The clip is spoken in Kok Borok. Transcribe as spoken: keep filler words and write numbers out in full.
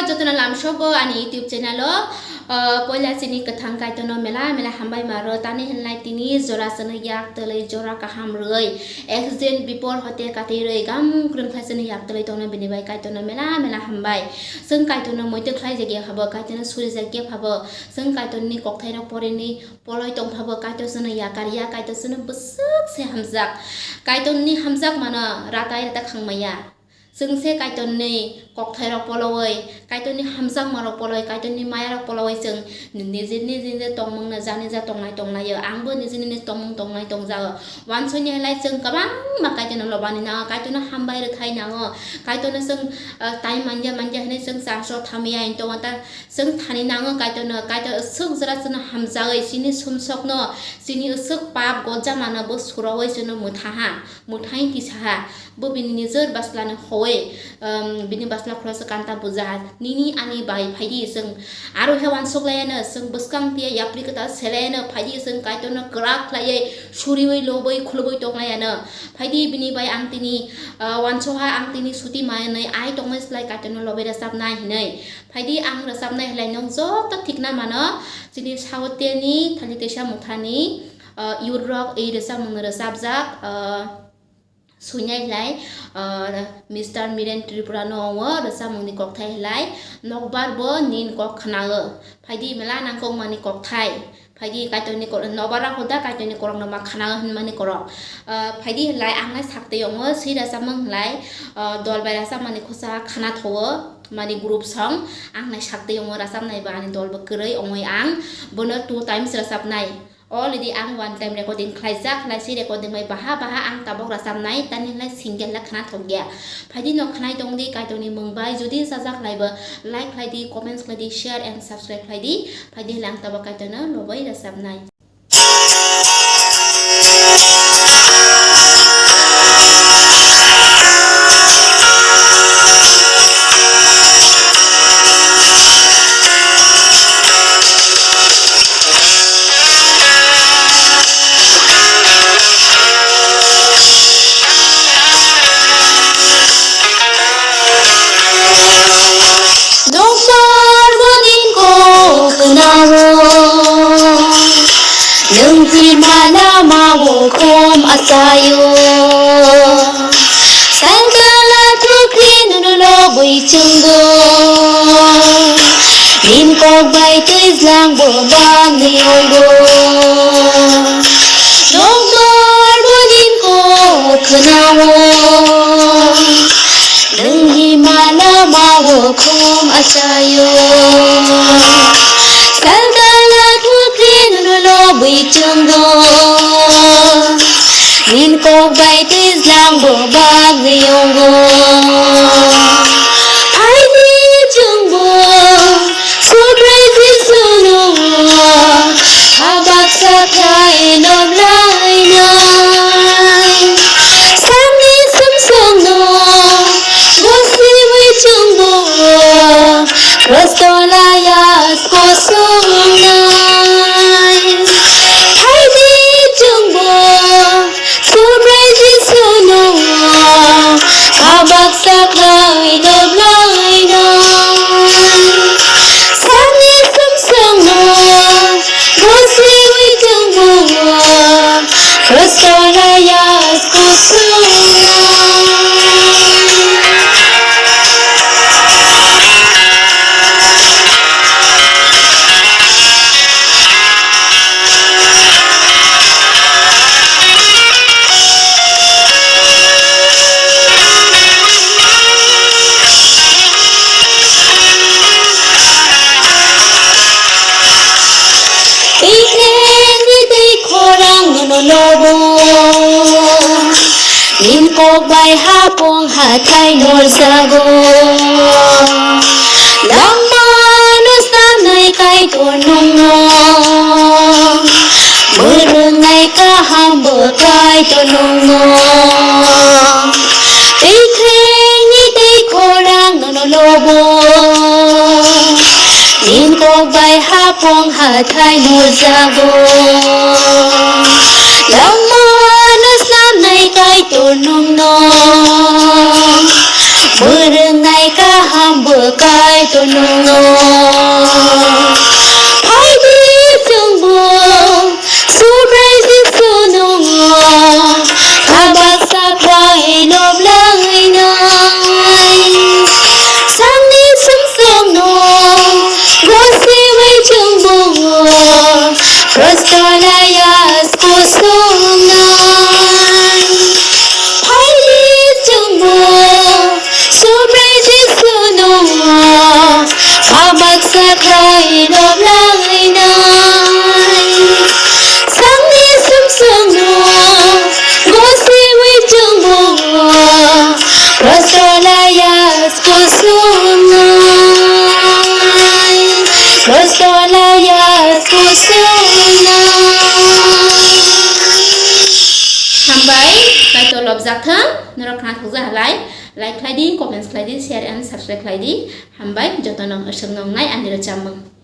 Jotono lamsogo ani YouTube channel o, uh, poila chini kwthang Kaitorno mela mela hambai maro, tani hinlai tini jora chwno yak twlwi jora kaham rwui accident bipor hote katwi rwui gam kwrwng khlai chwno yak twlwi tongno bini bai Kaitorno mela mela hambai. Chwng Kaitorno moitwi khlai jagya phabo, Kaitorno suri jagya phabo, chwng Kaitorni kokthairok porini poloi tongphabo Kaitor chwngno yakar ya, Kaitor chwngno bwswk se hamjak. Kaitorni hamjakmano ratai rata khangmaya. Chwng se Kaitorni kokthairok polowoi, Kaitorni hamjakmarok polowoi, Kaitorni mayarok polowoi chwng nije nije nije tongmungno jani ja tongnai tonglaio. Angbo nije nije tongmung tongnai tongjago. Wansukni hai lai chwng kwbangma Kaitorno lobani nango, Kaitorno hambai rwthai nango, Kaitorno chwng, ah, tai manya manya hinui chwng church o thamya hinwi tongo ta. Chwng thani nango Kaitorno, Kaitor aswk jora chwngno hamjagwi chini sumsokno, chini aswk pap gojamano bo surogwi chwngno mwthaha, mwthai tisaha. Bo bini nijor baslano hoi, um, bini basla khoroksa kanta bujaha. Nini ani bai phaidi chwng aro he wansuk laiano, chwng bwskang tiya yapri kwtal selaiano, phaidi chwng Kaitorno kwrak khlaiwi suriwi lobwi khulubwi tong laiano. Phaidi bini bai ang tini, uh, wansoha ang tini suti manwi ai tongmani slai Kaitorno lobwi rwchapnai hinwi. Phaidi ang rwchapnai hinlai nwng joto thikna mano. Chini Sautiani Thali Teisa Muthani, ah, youth rok ei rwchapmungno rwchapjak, ah, suinai hinlai, ah, Mister Miren Tripura no wngo rwchapmungni kokthai hinlai nokbar bo nini kok khwnao. Phaidi mela nangkukmani kokthai. Phaidi Kaitorni kor-, nokbar rok hoda Kaitorni korokno ma khwnao hinmani korok. Ah, phaidi hinlai ang nai saktwi wngo swi rwchapmung hinlai, ah, dol bai rwchapmani khusa khwna thogo. Mani group song ang nai saktwi wngo rwchapnai ba ani dol bo kwrwi wngwi ang bono two times rwchapnai. Already ang one time recording khlaijak, khlaisi recording bai baha baha ang tabok rwchapnai, tani hinlai single la khwna thokya. Phaidi no khwnai tongdi Kaitorni mung bai, jodi sajak lai bo like khlaidi, comments khlaidi, share and subscribe khlaidi. Phaidi hinlai ang tabok Kaitorno lobwi rwchapnai. Nokbar bo nini kok khwnao, nwng hima lama o khom achaio. Sal kala thukri nono lobwi chwngo, nini kok bai twijlang bo bangwi wngo. Nokbar bo nini kok khwnao, nwng hima lama o khom achaio. Sal kala thukri nono lobwi chwngo, nini kok bai twijlang bo bangwi wngo. Phaidi chwngbo Subrai Jisuno habak sakhlai noblainai. Sakni sumsokno gosiwi chwngbo Khrosto laiya kosongnai. Phaidi chwngbo Subrai Jisuno habak sakhlai noblainai. Sakni sumsokno gosiwi chwngbo Khrosto laiya kosongnai. Ikhengni tei khorang nono lobo, nini kok bai hapong hathai norjago. Langmano snamnai Kaitor nungno, mwrwngnai kaham bo Kaitor nungno. Tei threngni tei khorang nono lobo, nini kok bai hapong hathai norjago. Langmano snamnai Kaitor nungno, mwrwngnai kaham bo Kaitor Nungo phaidi chwngbo Subrai Jisu nungo, habaksa khlai loblainai. Sangni sumsokno gosiwi chwngbo Khristo layas kusungnai. Phaidi chwngbo Subrai Jisu nungo, habaksa khlai loblainai. Sangni sumsokno gosiwi chwngbo Khristo layas kusungnai. Khristo layas kusungnai. Hambai, Kaitor lobjak thang, norok khna thokja halai. Like khlai di, comments khlai di, share and subscribe khlai di. Hambai, jotono aswk nongnai ani rwchapmung.